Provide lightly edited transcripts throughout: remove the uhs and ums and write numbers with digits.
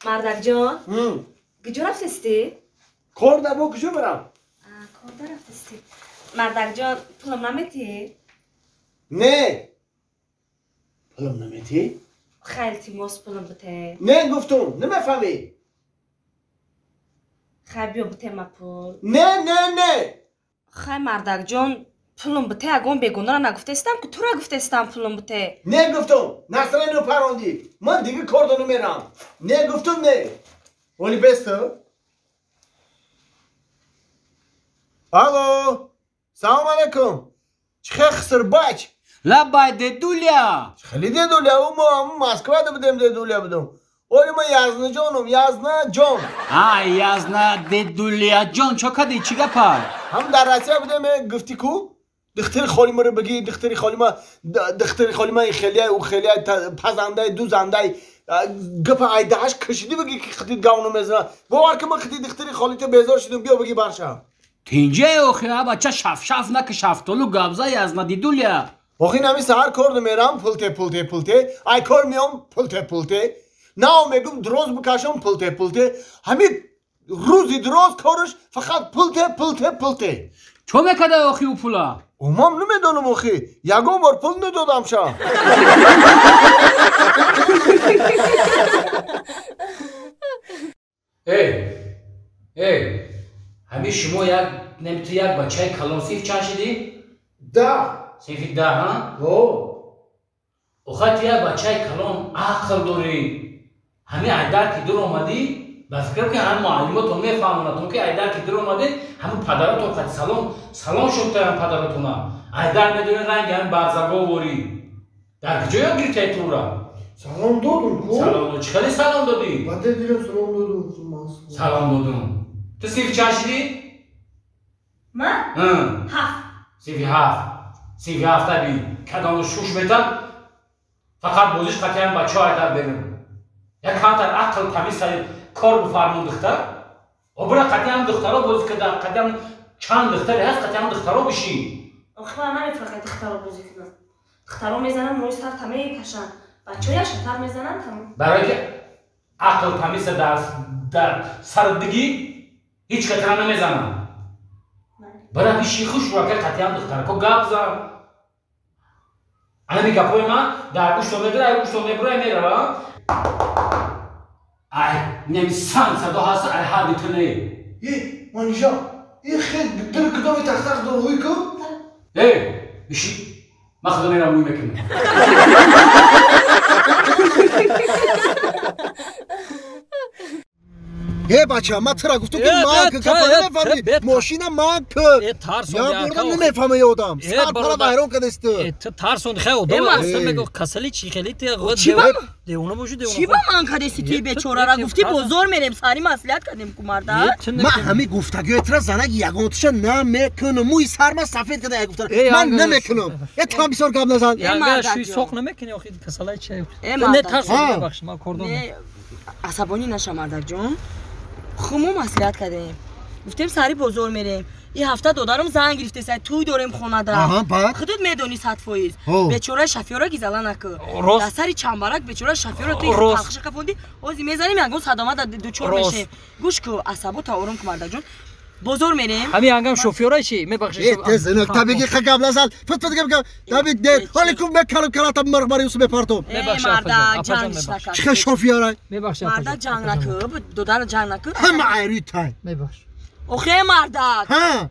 Мардакҷон, куҷо рафтести? Кор да, бо куҷо барам? Кор да рафтести. Мардакҷон, пулам наметиҳӣ? Не. Пулам наметиҳӣ? Хай, илтимос, пулам бите. Не, гуфтум, намефаҳмӣ? Хай, биё, бите ма пул. Не, не, не. Хай, мардакҷон, пулам бите, ягон бегонара нагуфтестам, ки тура гуфтестам, пулам бите. Не, гуфтум, настроение парондӣ. Ман дига кор да намерам. Не, гуфтум, не. Оли бесту? Алло, салом алейкум. Чӣ хел, хисрбач? Лабай, дедуля. Хеле дедуля, мо Москвада будем, дедуля будем. Оли ма Язнаҷоном, Язнаҷон. А, Язна дедуляҷон, чо кади, чӣ гапа? Ҳам дар Россия будем, гуфти ку? Духтари холимаро бигӣ, духтари холима, духтари холима хелия, ӯ хелия, пазандай, дузандай, гапа айдаҳаш кашидӣ, бигӣ ки хитит гавну мезана. Бовар ки ман хити духтари холита безор шудум, биё бигӣ барша. Тинҷе охи, а бача шафшаф наки, шафтолу габза, Язна дедуля. Охи, нами саҳар кор намерам, пулте, пулте, пулте, ай кор меом, пулте, пулте. Нао мегум дроз бикашам, пулте, пулте. Ҳамин рӯзи дроз кораш фақат пулте, пулте, пулте. Чо мекарда охи ӯ пула? Ман намедонам охи, ягон бор пул надодам ша. Эй, эй, ҳамин шумо як нем, ту як бачаи калон, синф чанд шидӣ? Да. Синфи 10, ҳа? О. Охай, ту як бачаи калон, ақл дорӣ. Ҳамин айдар ки дур омадӣ, ба фикрам ки ҳамин муаллимотон мефаҳмонатон, ки айдар ки дур омадед, ҳамин падаротон қати салом салом шудтаям падаротона. Айдар медонӣ, ранги ҳамин барзаговорӣ. Дар куҷо ёд гирифтаи тура? Салом додум ку? Салом дод. Чӣ хеле салом додӣ? Ба дилам салом додум. Салом додум. Ту синфи чанд шидӣ? Ман? Ҳафт. Синфи 7. Синфи ҳафта би. Кадом шуш метан, фақат бозиш қатиям бачаҳо айдар берун. Як камтар ақл тамиз кор бифармон духтар. Обра қатиам духтаро бозӣ карда, қатиам чанд духтаре ҳаст, қатиам духтаро бишин. Охи, ман наметавонам духтаро бозӣ кунам. Духтаро мезананд, мӯи сар мекашанд. Бачаҳо яшатар мезананд, тамом. Барои ки ақл тамиз дар сарат бигӣ, ҳеҷ катра намезананд. Бара биши хуш рака, қатиам духтарако гап зан. Ана ми гапҳои ман дар гӯшто медора, ай гӯшто мебура, мерава. Ай, неми сан садо ҳаст, ай ҳарди ту не. Е, Манижа, е хел дир кудоми тахтах дор ҳуй ку? Э, биши, ман худо мерам ӯй мекунам. Э, бача, ман тура гуфтам ки ман гапа намефаҳмӣ, мошина ман ку. Я бурдам, намефаҳмӣ одам. Сар пара вайрон кардест ту. Ту тарсонд, хай одам аста мегӯ, касали чӣ хели ти девона боши, девона. Чӣ ба ман кардести ту бечорара? Гуфтӣ бозор мерем, сари маслиҳат кардем ку, марда. Ман ҳамин гуфтагиҳои тура занак ягонташа намекунам. Мӯи сарма сафед карда як гуфтара. Ман намекунам. Э, ту ҳам бисёр гап назан. Шӯи соқ намекунӣ охи, касалаи чи? Не тарсонд, бибахш, ман кордон. Асабонӣ наша, мардакҷон. Хумо маслиҳат кардем. Гуфтем сари бозор мерем. Ин ҳафта додарам занг гирифтеса, тӯй дорем хонада. Худат медонӣ 100%. Бечораи шофёра гизала накӯ. Дар сари чамбарак бечора шофёра ту талхиша кафондӣ. Ози мезанем, ягон садома да дучор мешем. Гӯш ку, асабота ором ку, мардакҷон. Бозор мерем. Ҳамин ҳангам шофёра чӣ? Мебахшед. Э, тез инак табиги ха гап назан. Фут фут гап гап. Таби де. Ҳоли ку мекалам калата марғмари усу мепартом. Мебахшед, мардак, ҷанг накард. Чӣ хел шофёра? Мебахшед. Мардак, ҷанг накӯ, додарро ҷанг накӯ. Ҳама айрӯи тай. Мебахшед. Охе, мардак,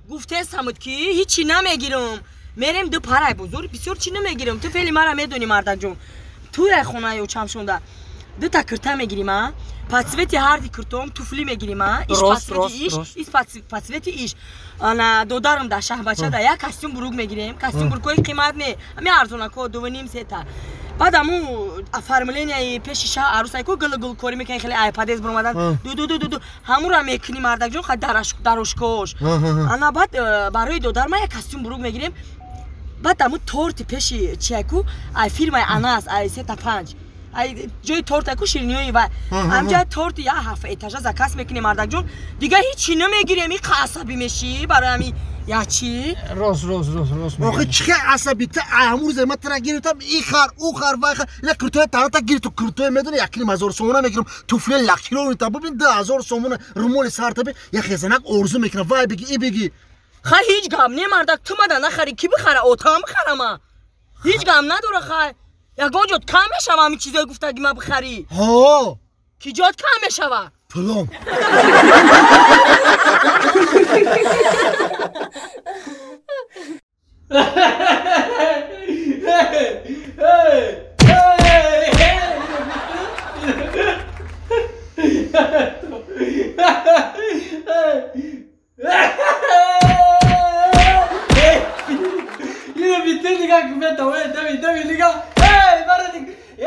гуфтесамуд ки ҳичи намегирам. Мерем ду парай бозор, бисёр чӣ намегирам. Ту феъли мара медонӣ, мардакҷон. Туй хонаи очамшонда. Ду та кирта мегирим, а? По цвети ҳарди киртом туфли мегирим, а? Иш по цвети иш, иш по цвети иш. Ана додарам да шаҳбача да як костюм бурук мегирем. Костюм бурукҳои қимат не, ҳами арзонако, дувним сета. Баъд аму оформленияи пеши шаҳ арӯсай ку гул гул корӣ мекунӣ, хеле айпадез буромадан. Ду ду ду ду ду ҳамура мекунӣ, мардакҷон, ха дарошкош. Ана баъд барои додар ма як костюм бурук мегирем. Баъд аму торти пеши чияй ку, ай фирмаи Анас, ай сета панҷ. Ай ҷои торта ку ширинии вай. Ҳамҷа торти я ҳафт этажа заказ мекунем, мардакҷон. Дига ҳичи намегирем, и асабӣ мешӣ барои ҳами я чӣ? Рост, рост, рост, рост. Охи чӣ асабӣ? Ту ҳамун рӯзе ман тара гирифтам, и хар, ӯ хар, вай хар. Ина куртои тарата гирифту, куртои медони 1,5 ҳазор сомона мегирам, туфли лакиро бибин 2000 сомона, румоли сарта би, як хезанак орзу мекунам, вай биги, и биги. Хай, ҳеҷ гап не, мардак, ту мада нахари, кӣ бихара? Отам бихарама? Ҳеҷ гап надора. Хай, ягон ҷот кам мешава ҳамин чизое гуфтаги ма бихарӣ? Ҳо. Ки ҷот кам мешава? Пулом. Ина бите нигоҳ кун, давай, дави, дави, нигоҳ. Эй, бара,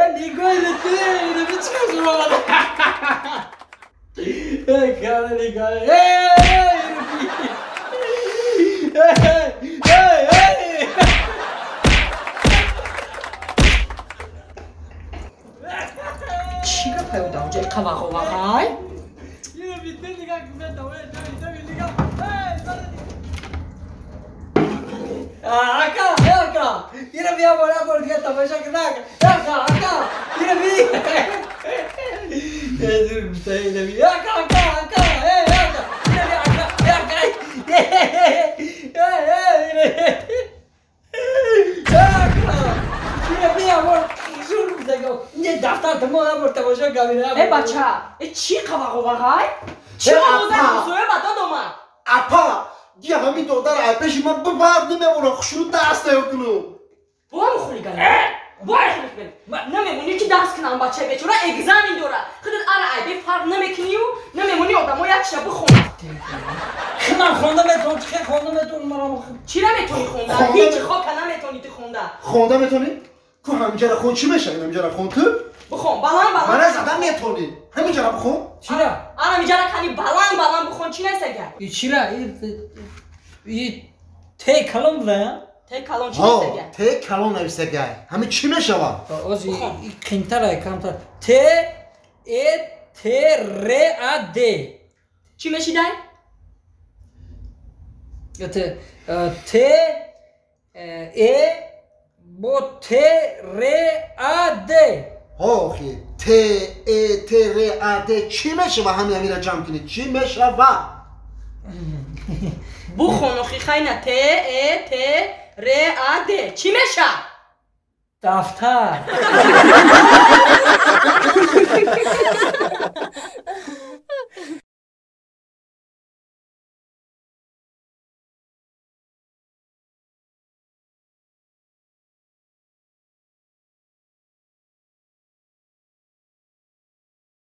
я нигоҳ бите, ина би чӣ кар шумо омада. Эй, кара нигоҳ. Эй, эй, эй. Чӣ гапай удаонҷа иқа вағовағай? Ина бите нигоҳ кун, давай, дави, дави, нигоҳ. Эй, бара. Ака, ака, ина бия бора бор дига тамоша кун, ака, ака, ака, ина би. Э, зур гуфта, ина би. Ака, ака, ака, э, ака, ина би, ака, ака. Э, э, ина. Ака, ина бия бор, зур гуфта, не дафтар тамом бор тамоша кун. Э, бача, э, чӣ қавағовағай? Чӣ овоза ҳамсоя ба дод омад? Апа, дия ҳамин додар ай пеши ман бибар намемона, хушрӯ даст наёкунам. Бо ҳам хулиган, бо хулиган намемонӣ ки даст кунам, бачаи бечора экзамен дора. Худат ара айбе фарқ намекунию намемонӣ одамо як шаба бихонад. Ман хонда метавонам, чӣ хонда метавонам, ман Чира метавонӣ хонда? Ҳеҷ хока наметавонӣ ту хонда. Хонда метавонӣ? Ку ҳаминҷара хон, чӣ мешава? Ҳаминҷара хон ту. Бихон баланд, баланд. Мана зада метавонӣ, ҳаминҷара бихон. Чира? Ара ҳаминҷара кани баланд, баланд бихон, чӣ нест агар? И чира? И те калон буда? Те калон чӣ Ҳо. нест агар? Те калон нависагай, ҳамин чӣ мешава? Оз и қинтара, камтар. Т Э Т Р А Д. Чӣ мешидай? Т Т Э бо Т Р А Д. Ҳо, охи Т Э Т Р А Д чӣ мешава? Ҳамин ҳамира ҷамъ кунӣ, чӣ мешава? Бухон охи, хайна, Т Э Т Р А Д чӣ меша? Дафтар.